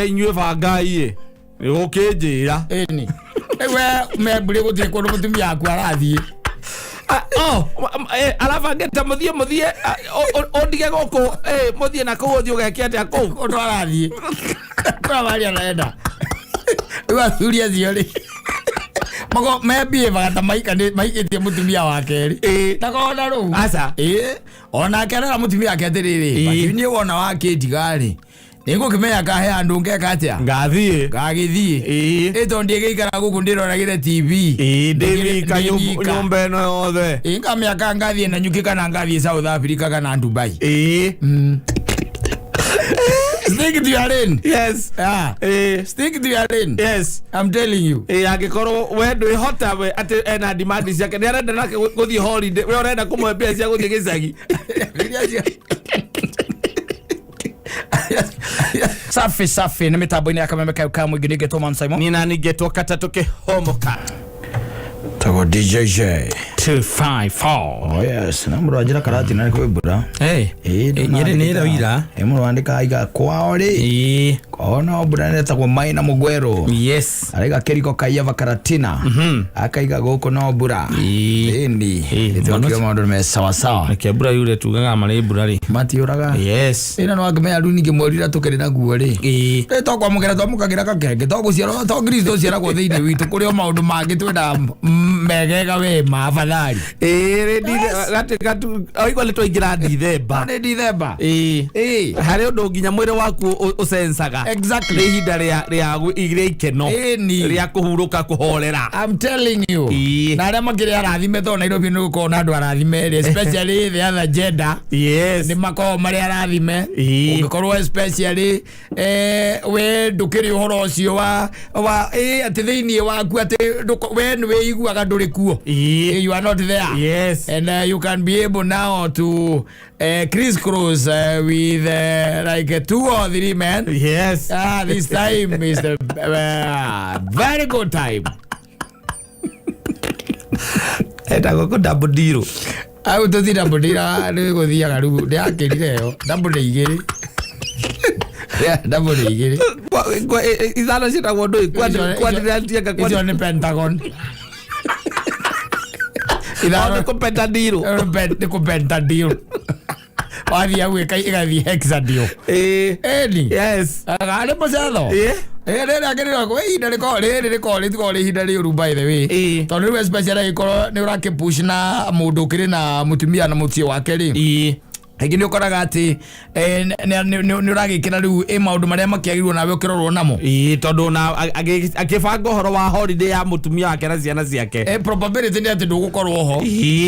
Inyuĩ bangai ĩ gũkĩnjĩra. Ĩni rĩu we membũrĩ gũtirĩ kũndũ mũtumia waku arathiĩ. Ah, oh, arabangĩte mũthiĩ ah, ũndige gũkũ, mũthiĩ na kũu, ũthiĩ ũgeke atĩa kũu? Kũndũ arathiĩ kũrĩa maria arenda. Rĩu athuri acio rĩ mako membiĩvaga ta maikĩtie mũtumia wa kerĩ. Takona rũu. Aca. Ĩĩ, onake arera mũtumia wake atĩrĩrĩ, Ĩĩ. but niĩ wona wakĩndiga rĩ, nĩngũkĩmenya kahe andũ ngeka atĩa. Ngathiĩ. Ngagĩthiĩ. Ĩ tondũ ndĩgĩikara gũkũ ndĩroragĩre TV. Ĩĩ, ndĩ wika. Ndĩ wika. Nyũmba ĩno yothe. Ĩ ngamĩaka ngathiĩ na nyuki kana ngathiĩ South Africa kana Dubai. Stick to your lane. Ah. Stick to your lane. I'm telling you. Ĩĩ, angĩkorwo we ndwĩhota, we atĩ ena demand ciake, nĩ arenda nake gũthiĩ holiday, we ũrenda kũmũhe mbia cia gũthiĩ gĩcagi. Safi safi, nĩ mĩtambo-inĩ ya Kameme kayo ka mũingĩ, nĩngetwo Man Simon. Nina ningĩtwo katatũ kĩhomoka. Tagwo DJJ 254. Oh yes, na mũndũ wanjĩra karatina nĩ kwĩ mbura. Hey. Nyĩrĩ nĩ ĩroira. Ĩ mũndũ wandĩka aiga kwao rĩ. Kwao no mbura, nĩtagwo Maina Mũgwerũ. Araiga kĩriko kaiava karatina. Akaiga gũkũ no mbura. Ĩni. Nĩtwakio maũndũ me sawa sawa. Reke mbura yure, tugaga marĩ mbura rĩ. Matiũraga. Ĩna no angĩmenya rĩu ningĩ mweri ũrĩa tũkĩrĩ naguo rĩ. Rĩ tokwamũkĩra twamũkagĩra gakenge togũciarwo to Kristo ũciaragwo thĩinĩ witũ, kũrĩ o maũndũ mangĩ twendaga megega we ma afadhali. Ĩĩ, aigua nĩ twaingĩra Ndithemba. Nĩ Ndithemba. Ĩĩ, harĩ ũndũ nginya mwĩrĩ waku ũcencaga. Nĩ ihinda rĩa ikeno. Rĩa kũhurũka, kũhorera. I'm telling you. Na arĩa makĩrĩ arathime, tondũ Nairobi nĩ gũkorwo na andũ arathime rĩ, especially the other gender, nĩ makoragwo marĩ arathime. Ũngĩkorwo especially we ndũkĩrĩ ũhoro ũcio wa atĩ thĩinĩ waku atĩ we nĩ wĩiguaga ndũrĩ kuo. You are not there. And you can be able now to crisscross with like two or three men. Ah, this time is the very good time. Etagwo kũ double deal. Au tũthi double deal nĩ gũthiaga rĩu ndĩrakĩrire ĩyo double nĩ igĩrĩ. Yeah, double nĩ igĩrĩ. Ithano ciĩtagwo ndũĩ. Icio nĩ pentagon. Ithano nĩ kũpenta deal. Nĩ kũpenta deal. Wathiĩ hau ĩgathiĩ hexadeal. Ĩni. Arĩ mũcetho. Rĩrĩ akĩrĩra kwĩ ihinda rĩkoragwo rĩrĩ rĩkoragwo rĩtikoragwo rĩ ihinda rĩũru, by the way. Tondũ rĩu especially angĩkorwo nĩ ũrakĩpush na mũndũ ũkĩrĩ na mũtumia na mũciĩ wake rĩ, rĩngĩ nĩ ũkoraga atĩ nĩ ũragĩkĩra rĩu ĩ maũndũ marĩa makĩagĩrĩirwo nawe ũkĩrorwo namo. Ĩĩ, tondũ na akĩbanga ũhoro wa holiday ya mũtumia wake na ciana ciake, Probability nĩ atĩ ndũgũkorwo ho.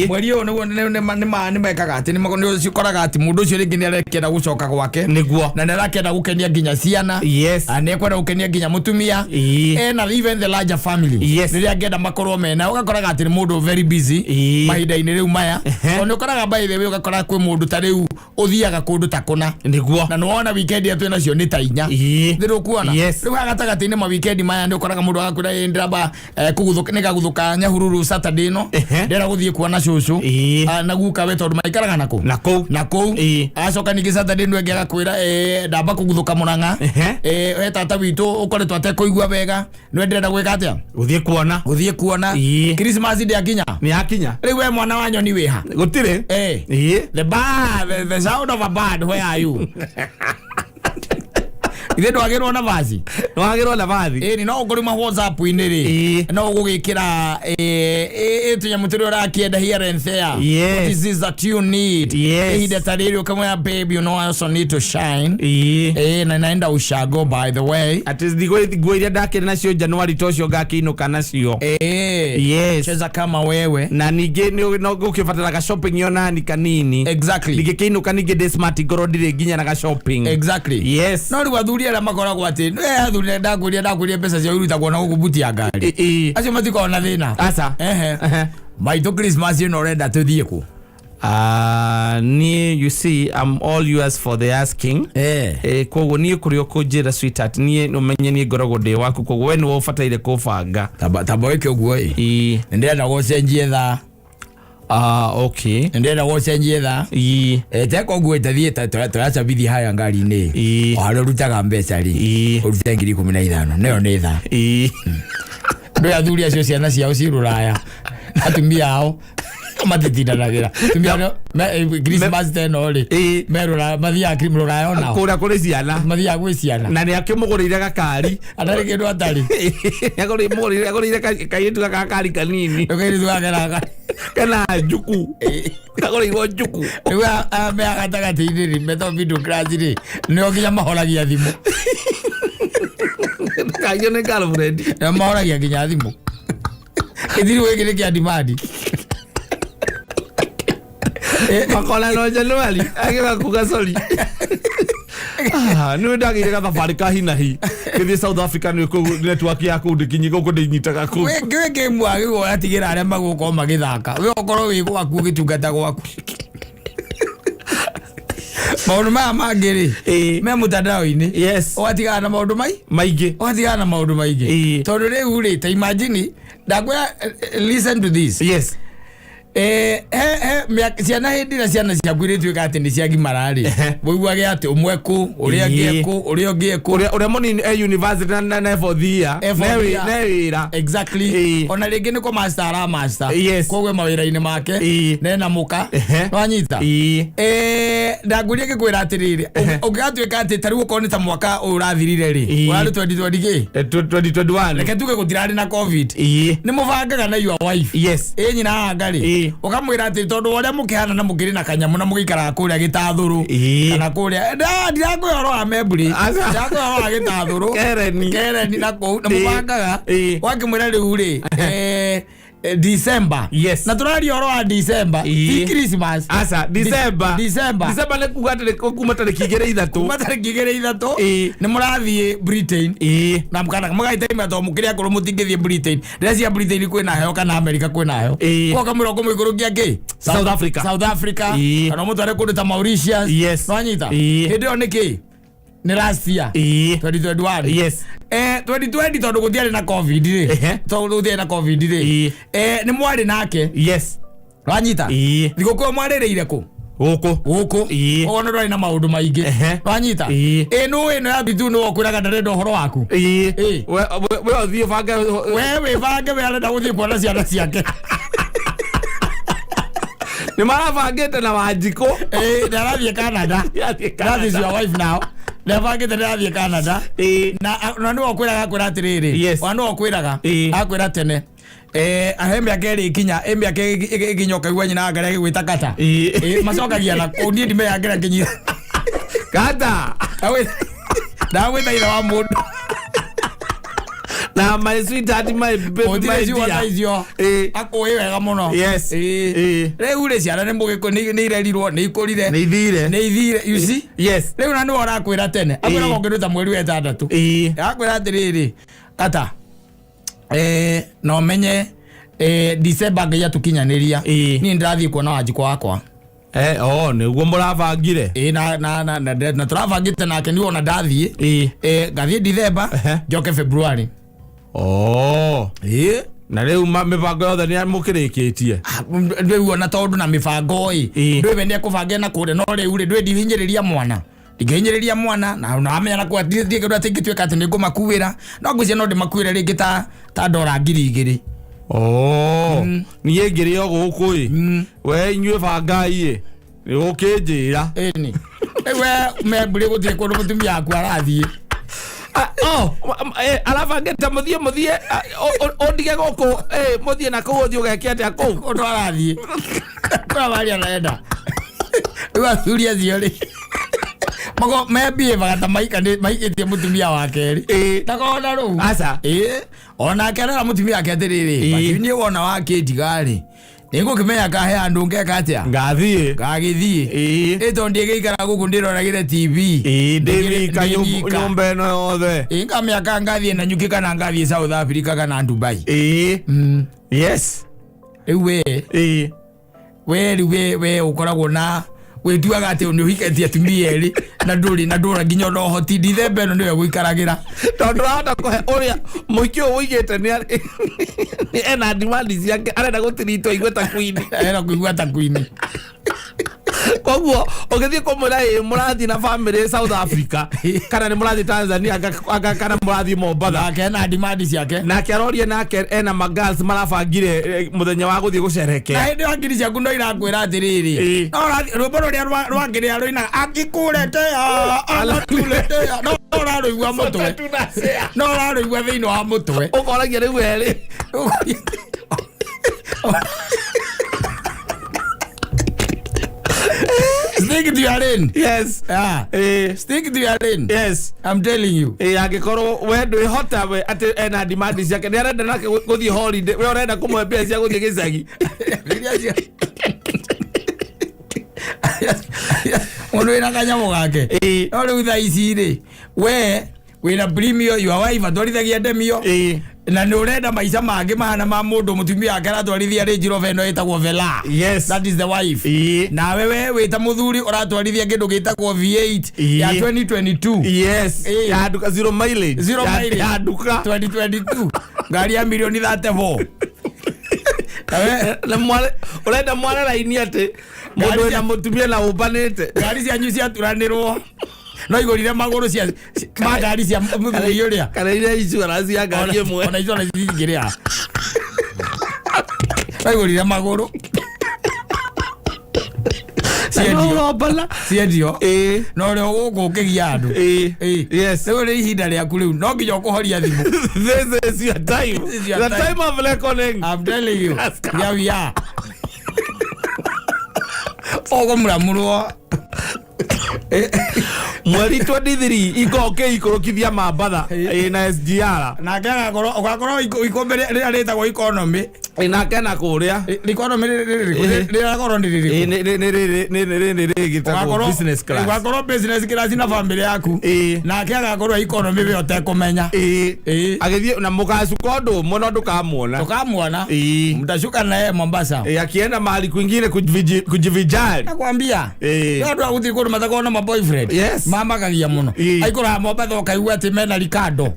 Mweri ũyũ nĩguo nĩ mekaga atĩ nĩ ũkoraga atĩ mũndũ ũcio rĩngĩ nĩ arekenda gũcoka gwake na nĩ arakenda gũkenia nginya ciana. Na nĩ ekwenda gũkenia nginya mũtumia ena even the larger family rĩrĩa angĩenda makorwo mena, ũgakoraga atĩ nĩ mũndũ very busy mahinda-inĩ rĩu maya. Tondũ nĩ ũkoraga, by the way, ũgakora kwĩ mũndũ ta rĩu ũthiaga kũndũ ta kũna na nĩwona weekend ĩrĩa twĩ nacio nĩ ta inya. Nĩ rũkuona? Yes. Rĩu haha gatagatĩ-inĩ ma weekend maya nĩ ũkoraga mũndũ agakwĩra, "Ĩ, ndĩramba kũguthũka, nĩngaguthũka Nyahururu Saturday ĩno. Ndĩrenda gũthiĩ kuona cũcũ Ah, na guka we, tondũ maikaraga na kũ Na kũu. Na kũu." Agacoka ningĩ Saturday ĩno ĩngĩ agakwĩra, "Ndamba kũguthũka Mũrang'a. He tata witũ ũkoretwo atekũigua wega, nĩwe ndĩrenda gwĩka atĩa?" Gũthiĩ kuona. Gũthiĩ kuona. Christmas ndĩakinya. Nĩ yakinya. Rĩu we mwana wa nyoni wĩha? Gũtirĩ. The bird, the sound of a bird, where are you? Ithe ndwagĩrwo na vaci. Nĩwagĩrwo na bathi. Ĩni no ũkũrĩma WhatsApp-inĩ rĩ, no ũgũgĩkĩra tũnyamũ tũrĩa ũrakĩenda here and there. What is this that you need? Ihinda ta rĩrĩ ũkamwĩra, "Babe, you know I also need to shine." Na naenda ushago, by the way. Atĩ nguo iria ndakĩrĩ nacio Januari to cio ngakĩinũka nacio. Cheza kama wewe. Na ningĩ no gũkĩbatara ga shopping onani kanini. Ndingĩkĩinũka ningĩ ndĩ smart ngorwo ndirĩ nginya na ga shopping. No rĩu athuri arĩa makoragwo atĩ athuri ndakwĩria mbeca ciao irutagwo na gũkũ buti ya ngari, acio matikoragwo na thĩna. Aca. Ehe. Maitũ, Christmas ĩno ũrenda tũthiĩ kũ? Niĩ, you see, I'm all yours for the asking. Koguo niĩ kũrĩa ũkũnjĩra, sweetheart, niĩ ũmenye niĩ ngoragwo ndĩ waku, koguo we nĩwe ũbataire kũbanga. Tamba wĩke ũguo ĩ. Nĩ ndĩrenda gũcenjie thaa. Ah, okay. Ndĩrenda gũcenjie thaa. Teka ũguo ĩtathiĩ tũracabithia haya ngari-inĩ. O harĩa ũrutaga mbeca rĩ, ũrute 15,000, nayo nĩ thaa. Ndũĩ athuri acio ciana ciao ci rũraya na atumia ao matitindanagĩra. Atumia ao Christmas ta ĩno rĩ, me rũraya, mathiaga rũraya onao. Kũrĩa kũrĩ ciana. Mathiaga gwĩ ciana. Na nĩ akĩmũgũrĩire gakari. Atarĩ kĩndũ atarĩ. Agũrĩire kairĩtu gaka gakari kanini. Kairĩtu gaka gaka. Kana njuku. Kagũrĩirwo njuku. Rĩu aya me gatagatĩ-inĩ rĩ, metagwo middle class rĩ, nĩo nginya mahoragia thimũ. Kaigio nĩ girlfriend. Nĩo mahoragia nginya thimũ. Gĩthiri gĩkĩ nĩ kĩa demand. Makona no January, agĩra kuga sorry. Ah, nĩ ndagĩire gathabarĩ ka hinahi gĩthiĩ South Africa nĩ kũu network ya kũu ndĩkinyi gũkũ ndĩnyitaga kũu. Wĩ game wagĩrĩirwo ũgatigĩra arĩa magũkorwo magĩthaka. We ũkorwo wĩ gwaku ũgĩtungata gwaku. Maũndũ maya mangĩ rĩ, me mũtandao-inĩ. Yes. Ũgatigana na maũndũ mai? Maingĩ. Ũgatigana na maũndũ maingĩ. Tondũ rĩu rĩ, ta imagine, ndakwĩra, listen to this. Yes. He ciana hĩndĩ ĩrĩa ciana ciaku irĩtuĩka atĩ nĩ ciagimara rĩ, wĩiguage atĩ ũmwe kũ, ũrĩa ũngĩ ekũ, ũrĩa ũngĩ ekũ. Ũrĩa mũnini e university na fourth year. E fourth year. Ne wĩra. Exactly. Ona rĩngĩ nĩ kũ master ara master. Yes. Koguo mawĩra-inĩ make. Nena mũka. Nwanyita? Ndangũria ngĩkwĩra atĩrĩrĩ, ũngĩgatuĩka atĩ ta rĩu okorwo nĩ ta mwaka ũyũ ũrathirire rĩ, ũrarĩ 2020 kĩ? 2021. Reke tuge gũtirarĩ na COVID. Nĩ mũbangaga na your wife. Yes. Ĩ nyina anga rĩ. Ũkamwĩra atĩ tondũ ũrĩa mũkĩhana na mũkĩrĩ na kanyamũ na mũgĩikaraga kũrĩa gĩtathũrũ. Kana kũrĩa, ndirakwĩra ũhoro wa Membri. Aca. Ndirakwĩra ũhoro wa gĩtathũrũ. Kereni. Kereni na kũu, na mũbangaga. Wakĩmwĩra rĩu rĩ, December. Yes. Na tũraria ũhoro wa December. Ti Christmas. Aca, December. December. December nĩ kuga atĩ nĩ kuma tarĩki igĩrĩ ithatũ. Kuma tarĩki igĩrĩ ithatũ. Nĩ mũrathiĩ Britain. Na mũgagĩtaimia tondũ mũkĩrĩ akũrũ mũtingĩthiĩ Britain. Rĩrĩa cia Britain kwĩna heho kana America kwĩna heho. Koguo ũkamwĩra ũkũmũikũrũkia kĩ? South Africa. South Africa. Kana ũmũtware kũndũ ta Mauritius. Yes. Nĩwanyita? Hĩndĩ ĩyo nĩ kĩ? Nĩ last year. 2021. Yes. 2020 tondũ gũtiarĩ na COVID rĩ. Tondũ gũtiarĩ na COVID rĩ. Nĩ mwarĩ nake. Yes. Wanyita? Thigũkũ ĩyo mwarĩrĩire kũ? Gũkũ. Gũkũ. Koguo nĩ ndwarĩ na maũndũ maingĩ. Wanyita? Nũ ĩno ya bitu nĩ ũkwĩraga ndarenda ũhoro waku. We ũthiĩ ũbange. We wĩbange, we arenda gũthiĩ kuona ciana ciake. Nĩ marabangĩte na Wanjikũ. Nĩ arathiĩ Canada. Arathiĩ That is Canada. your wife now. Nĩ abangĩte nĩ arathiĩ Canada. Na nĩwe ũkwĩraga akwĩra atĩrĩrĩ. Yes. Ona nĩwe ũkwĩraga. Akwĩra tene. Ahe mĩaka ĩrĩ ĩkinya, ĩ mĩaka ĩkinya ũkaigua nyina wa Ngarĩ agĩgwĩta kata. Macokagia na kũu, niĩ ndimeyangĩra nginya. Kata. Ndagwĩta ithe wa mũndũ. Na my sweetheart, my baby, Gũtirĩ my ciugo dear. ta icio. Akũĩ wega mũno. Yes. Rĩu rĩ, ciana nĩ mũgĩkũ, nĩ irerirwo, nĩ ikũrire. Nĩ ithire. Nĩ ithire, you see? Yes. Rĩu na nĩwe ũrakwĩra tene. Akwĩraga ũngĩndũ ta mweri wa ĩtandatũ. Akwĩra atĩrĩrĩ, kata. No menye, December Ngai atũkinyanĩria. Niĩ ndĩrathiĩ kuona Wanjikũ wakwa. Oh, nĩguo mũrabangire. Na tũrabangĩte nake niĩ ona ndathiĩ. Ngathiĩ December, njoke February. Oh. Na rĩu mĩbango yothe nĩ mũkĩrĩkĩtie. Rĩu ona tondũ na mĩbango ĩ, ndũĩ we nĩekũbange na kũrĩa, no rĩu rĩ, ndũĩ ndihinyĩrĩria mwana. Ndingĩhinyĩrĩria mwana, na wamenya na kwa, ndiĩ kĩndũ atĩ ingĩtuĩka atĩ nĩngũmakuĩra. No ngwĩciria no ndĩmakuĩre rĩngĩ ta ndora ngiri igĩrĩ. Oh. Niĩ ngĩrĩ o gũkũ ĩ. We inyuĩ bangai ĩ. Nĩ ũkĩnjĩra. Ĩni. Rĩu we Membri gũtirĩ kũndũ mũtumia waku arathiĩ. Oh, arabangĩte mũthiĩ, mũthiĩ, ũndige gũkũ, mũthiĩ na kũu ũthiĩ ũgeke atĩa kũu? Ũndũ arathiĩ. Kũrĩa waria arenda. Rĩu athuri acio rĩ, mako membievaga ta maikĩtie mũtumia wa kerĩ. Ndakona rĩu. Aca. Onake arera mũtumia wake atĩrĩrĩ, Matthew, niĩ wona wakĩndiga rĩ, nĩngũkĩmenya kahe andũ ngeka atĩa? Ngathiĩ. Ngagĩthiĩ. Ĩ tondũ ndĩgĩikara gũkũ ndĩroragĩre TV. Ndĩwika Ndĩ wika. nyũmba ĩno yothe. Ngamĩaka ngathiĩ na Nyuki kana ngathiĩ South Africa kana Dubai. Yes. Rĩu we. We rĩu we ũkoragwo na Wĩtuaga atĩ nĩ ũhikĩtie atumia erĩ na ndũrĩ na ndũra nginya ona ũhoti ndithemba ĩno nĩwe gũikaragĩra. Tondũ ndũrahota kũhe ũrĩa mũhiki ũyũ ũigĩte nĩ ena demand ciake, arenda gũtiritwo aigue ta queen. Arenda kũigua ta queen. Koguo ũgĩthiĩ kũmwĩra ĩ mũrathiĩ na family South Africa kana nĩ mũrathiĩ Tanzania anga kana mũrathiĩ Mombatha, nake ena demand ciake, nake arorie nake ena magirls marabangire mũthenya wa gũthiĩ na gũcerekea. Hĩndĩ ĩyo hakiri ciaku no irakwĩra atĩrĩrĩ, no rwĩmbo rũrĩa rwangĩrĩa rũinaga akikuletea anatuletea, no ũrarũigua mũtwe, no ũrarũigua thĩinĩ wa mũtwe. Ũkoragia rĩu erĩ. Stick to your lane. Yes. Yeah. Stick to your lane. Yes. I'm telling you. Ĩ angĩkorwo we ndwĩhota we atĩ ena demand ciake, nĩ arenda nake gũthiĩ holiday, we ũrenda kũmũhe mbia cia gũthiĩ gĩcagi. Mũndũ wĩna kanyamũ gake. No rĩu thaa ici rĩ, we wĩna premio, your wife atwarithagia ndemio, na nĩ ũrenda maica mangĩ mahana ma mũndũ mũtumia wake aratwarithia Range Rover ĩno ĩtagwo Vela. That is the wife. Nawe we wĩ ta mũthuri ũratwarithia kĩndũ gĩtagwo V8 ya 2022. Ya nduka, zero mileage. Zero mileage. Ya nduka. 2022, ngari ya milioni 34. Nawe Na ũrenda mware raini atĩ mũndũ Ngari wĩna mũtumia na ũmbanĩte. Ngari cianyu ciaturanĩrwo no igũrire magũrũ cia ma ngari cia mũthuri ũrĩa. Kana iria insurance ya ngari ĩmwe. Ona insurance cingĩrĩa no igũrire magũrũ Na no ciendio. ũrombana. Ciendio na ũrĩa gũkũ ũkĩgia andũ. Rĩu nĩ ihinda rĩaku, rĩu no nginya ũkũhoria thimũ. This is your time. This is your The time. time of reckoning. I'm telling you. Has come. Here we are. Ũkũmuramurwo. Mweri 23 ikorwo ũkĩikũrũkithia mambatha na SGR. Nake agakorwo ũgakorwo ikũmbĩ rĩrĩa rĩtagwo economy. Nake na kũrĩa. Economy rĩrakorwo nĩ rĩrĩkũ? Nĩ rĩgĩtagwo Ũgakorwo business class. Ũgakorwo business class na family yaku. Nake agakorwo economy we ũtekũmenya. Agĩthiĩ na mũgacuka ũndũ ũmwe no ndũkamuona. Tukamuona. Mtashuka naye Mombasa. Akienda mahali kwingine kujivijari. Nakwambia. Andũ a gũthiĩ kũndũ matakoragwo na ma boyfriend. Mamakagia mũno. Aikũraga Mombatha ũkaigua atĩ mena Ricardo.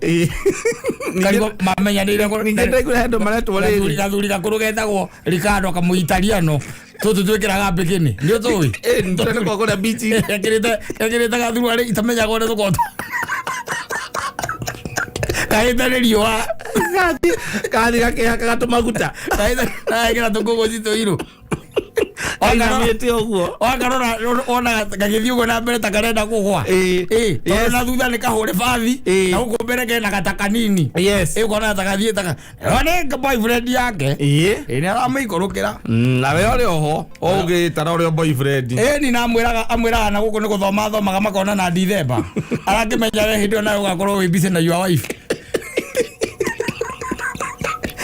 Karigwo mamenyanĩire Ningĩ ndaigua he andũ maretwo rĩrĩ. Gathuri gakũrũ getagwo Ricardo kamũitaliano tũtũ twĩkĩraga mbikini nĩ ũtũĩ. Nĩtũkoragwo kũrĩa beach. Gekĩrĩte gathuruarĩ itamenyaga ũrĩa tũkoragwo kahĩte nĩ riũa. Kathi gakĩhakaga tũmaguta. Kahĩte gagekĩra tũkũgũci tũirũ. Kainamĩte ũguo. Wakarora wona gagĩthiĩ ũguo na mbere ta karenda kũgwa. Tondũ na thutha nĩ kahũre bathi, na gũkũ mbere kena gata kanini. Ũkona ta gathiĩ ta nĩ boyfriend yake. Nĩ aramũikũrũkĩra. Nawe ũrĩ oho ũgĩtara ũrĩa boyfriend. Ĩni na amwĩraga amwĩraga na gũkũ nĩ gũthoma athomaga makona na ndithemba arakĩmenya we hĩndĩ ĩyo nawe ũgakorwo wĩ busy na your wife.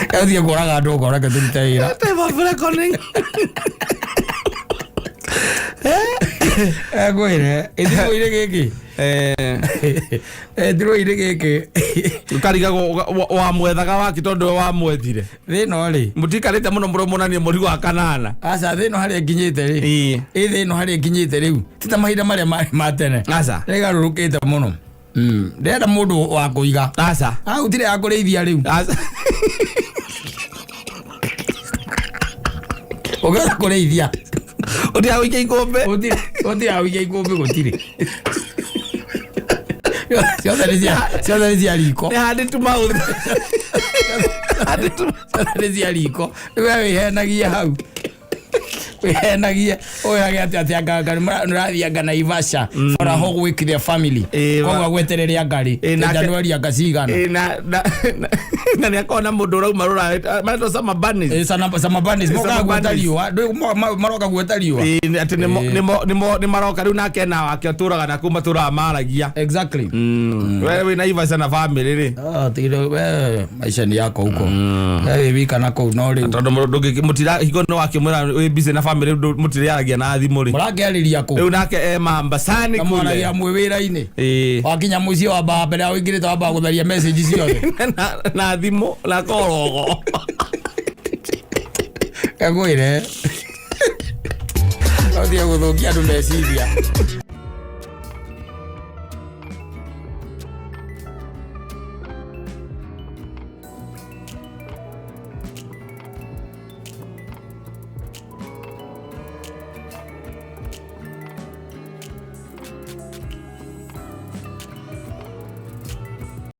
Gathiĩ kũraga andũ ũkora reke tũrute wĩra. Time of reckoning. Ngwĩre ĩthimũ-inĩ gĩkĩ, thimũ-inĩ gĩkĩ. Ũkarigagwo wamwethaga waki tondũ we wamwethire. Thĩna rĩ, Mũtikarĩte mũno mũrũmonanie mũrigo wa kanana. Aca, thĩ ĩno harĩa nginyĩte rĩ, ĩ thĩ ĩno harĩa nginyĩte rĩu ti ta mahinda marĩa marĩ ma tene. Aca. Rĩgarũrũkĩte mũno. Ndĩrenda mũndũ wa kũiga. Aca. Gũtirĩ ya kũrĩithia rĩu. Aca. Ũngĩhota kũrĩithia. Ũtiga gũikia ikũmbĩ. Gũtirĩ ya gũikia ikũmbĩ, gũtirĩ, ciothe nĩ ciothe nĩ cia riko. Nĩ hand to mouth. Hand to Ciothe nĩ cia riko. Rĩu we wĩhenagie hau, wĩhenagie ũwĩrage atĩ anga nĩ ũrathiĩ anga Naivasha for a whole week, their family. Koguo agweterere ngari Januari anga cigana. Na nĩ akorwo na mũndũ ũrauma rũraya maretwo Summer Bunnies. Summer Bunnies mokaga Summer guota Bunnies. riũa. Maroka guota riũa. Atĩ nĩmo nĩ maroka rĩu, nake na wake atũraga na kũu matũraga maragia. We wĩ Naivasha na family rĩ. Ah, tigire we maisha ni yako huko. We wika na kũu no rĩu. Tondũ mũndũ mũtira hingo no wakĩmwĩra wĩ busy na family mũtirĩaragia na thimũ rĩ. Mũrakĩarĩria kũ? Rĩu nake e Mambasani Na mwaragia kule. mwĩ wĩra-inĩ. Wakinya mũciĩ wambaga mbere ya ũingĩrĩte wambaga gũtharia message ciothe. Na thimũ na korogo. Ngwĩre. Ũtige gũthũkia andũ meciria.